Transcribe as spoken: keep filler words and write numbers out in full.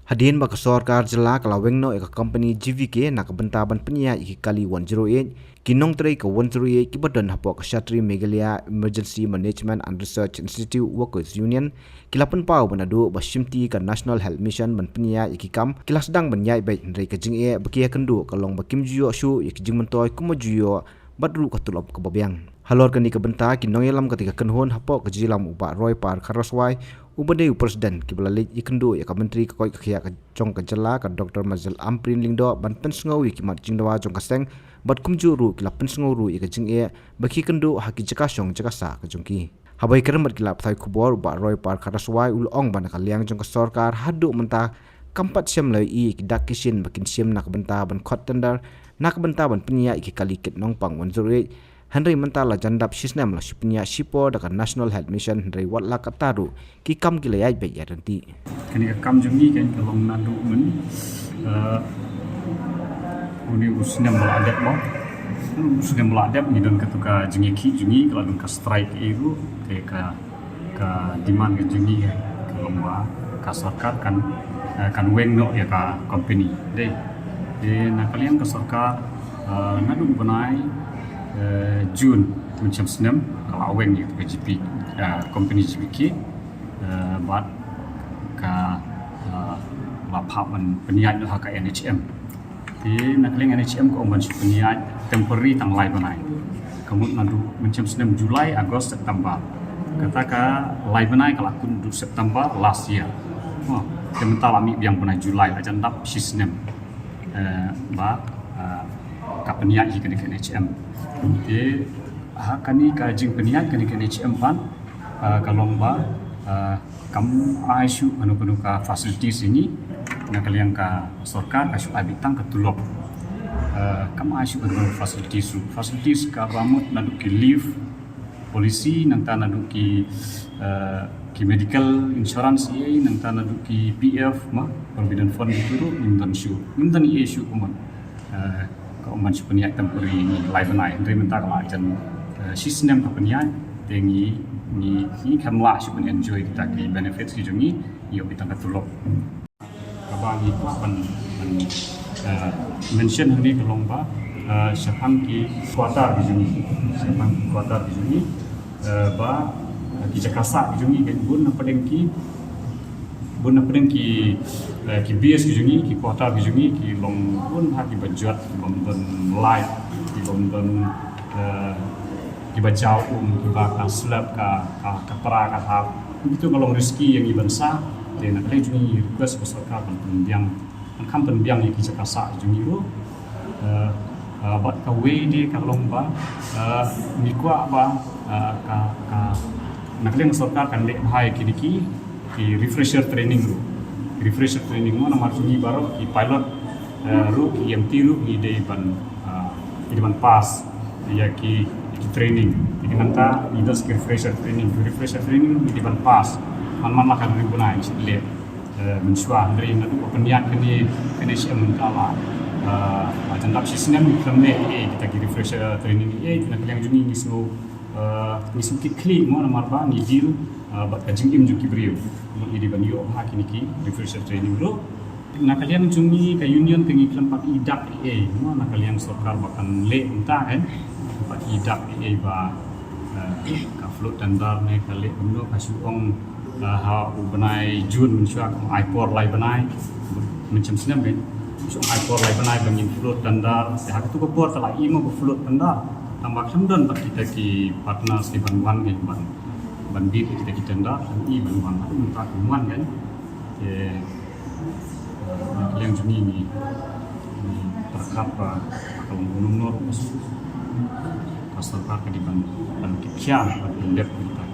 Hadien ba ka sorkar jylla ka la weng noh ïa ka company G V K na ka bynta ban pynïaid ïa ki kali one zero eight, ki nongtrei ka one zero eight kiba don hapoh ka Shatri Meghalaya Emergency Management and Research Institute Workers Union ki la pynpaw ba naduh ba shimti ka National Health Mission ban pynïaid ïa ki kam, ki la sdang ban ïaid beit, hynrei ka jingeh ba ki ïakynduh ka long ba kim ju ïoh shuh ïa ki jingmyntoi kumba ju ïoh bad ruh ka tulop kaba biang. Halor kane ka bynta, ki nongïalam katei ka kynhun hapoh ka jingïalam u Bah Roypal Kharaswai, uba dei u president, kiba la leit ïakynduh ïa ka Myntri ka koit ka khiah ka jong ka jylla, ka Doctor Majied Ampareen Lyngdoh, ban pynsngew ïa ki mat jingdawa jong ka seng, bad kumjuh ruh ki la pynsngew ruh ïa ka jingeh ba ki kynduh ha ki jaka shong jaka sah ka jong ki. Haba ïakren bad ki lad pathai khubor, u Bah Roypal Kharaswai u la ong ba na ka liang jong ka sorkar haduh mynta kam pat shem la ïohi ïa ki dak ki shin ba kin shim na ka bynta ban khot tender, na ka bynta ban pynïaid ïa ki kali kit nongpang one zero eight. Hynrei mynta la jan dap shisnem la shu pynïaid shipor da ka National Health Mission, hynrei wat la katta ruh ki kam ki la ïaid beit ïaid ryntih. Kane ka kam jong ngi kan ka long naduh myn, eh, une u snem ba la dep mo. U snem ba la dep ngi don katu ka jingïakhih jong ngi, ka la don ka strike ei ruh, te ka, ka demand ka jong ngi ka long ba ka sorkar kan, eh, kan weng noh ïa ka company. Dei. Te na ka liang ka sorkar, eh, naduh u bnai, eh, June mynshem snem ka la weng ïa ka G P, eh, company G P K, eh, bad ka, eh, la phah ban pynïaid noh ha ka N H M. Te na ka liang N H M ka ong ban shu pynïaid temporary tang lai bnai. Ka mut naduh mynshem snem July, August, September. Kata ka lai bnai ka la kut naduh September last year. Oh, te mynta la mih biang bnai July, la jan dap shisnem. Eh, ba, eh, ka pynïaid hi kane ka N H M. Te ha kane ka jingpynïaid kane ka N H M pat, eh, ka long ba, eh, kam ai shuh kano kano ka facilities ïa ngi. Na ka liang ka sorkar ka shu ai beit tang ka tulop. Eh, kam ai shuh kano kano ka facilities ruh. Facilities kaba mut naduh ki leave policy, nangta naduh ki, eh, ki medical insurance ei, nangta naduh ki P F ma, provident fund kitu ruh ngim don shuh. Ngim don ei shuh kumon. Eh, ka ong ban shu pynïaid temporary ïa ngi lai bnai. Hynrei mynta ka la jan, eh, shisnem ka pynïaid, te ngi, ngi, ngi khlem lah shu pyn-enjoy kita ki benefits ki jong ngi, ïoh beit tang ka tulop. Kaba ngi kwah ban, ban, eh, mention hangne ka long ba, eh, shaphang ki quarter ki jong ngi, shaphang ki quarter ki jong ngi, eh, ba, eh, ki jaka sah ki jong ngi, bun na pdeng ki, bun na pdeng ki, eh, ki base ki jong ngi, ki quarter ki jong ngi ki long bun ha kiba jot, ki bym don light, ki bym don, eh, kiba jaw um, kiba ka slap, ka, ka, ka pra, ka hap. Kitu ka long risky ïa ngi ban sah. Te na ka liang jong ngi request ka sorkar ban pynbiang, ban kham pynbiang ïa ki jaka sah jong ngi ruh. Eh, eh, bad kawei de ka long ba, eh, ngi kwah ba, eh, ka, ka, na ka liang sorkar kan leh bha ïa kine ki, ki refresher training ruh. Refresher training mo namar jong ngi baroh ki pilot, eh, ruh, ki E M T ruh, ngi dei ban, eh, ngi dei ban pass ïa ki, ki training. Te nangta ngi don ki refresher training, ki refresher training ruh ngi dei ban pass. Man man la ka ri bnai ngi shu leh, eh, mynshuwa, hynrei naduh ba pynïaid kane, kane shem mynta la, eh, la jan dap shisnem ngi khlem leh ei kita ki refresher training ei. Te na ka liang jong ngi ngi sngew, eh, ngi sngew kit khlieh mo namar ba ngi deal, eh, bad ka jingim jong ki briew. Ngi dei ban ïoh bha kine ki refresher training ruh. Na ka liang jong ngi ka union te ngi khlem pat i dak ei ei mo na ka liang sorkar ba kan leh mynta kan. Khlem pat i dak ei ei ba, eh, ka float tender ne ka leh kumno, ka shu ong, eh, ha u bnai June mynshuwa ka ong ai por lai bnai. Mynshem snem kan shu ong ai por lai bnai ba ngin float tender. Te ha katu ka por te la i mo ba float tender. Tang ba khlem don pat kita ki partners ki ban wan kan, ban, ban bid kita ki tender, khlem i ban wan, haduh mynta kim wan kan. Te, eh, na ka liang jong ngi ngi, ngi pyrkhat ba ka long kumno kumno ruh ka sorkar ka dei ban, ban kit khia, ban pyndep kita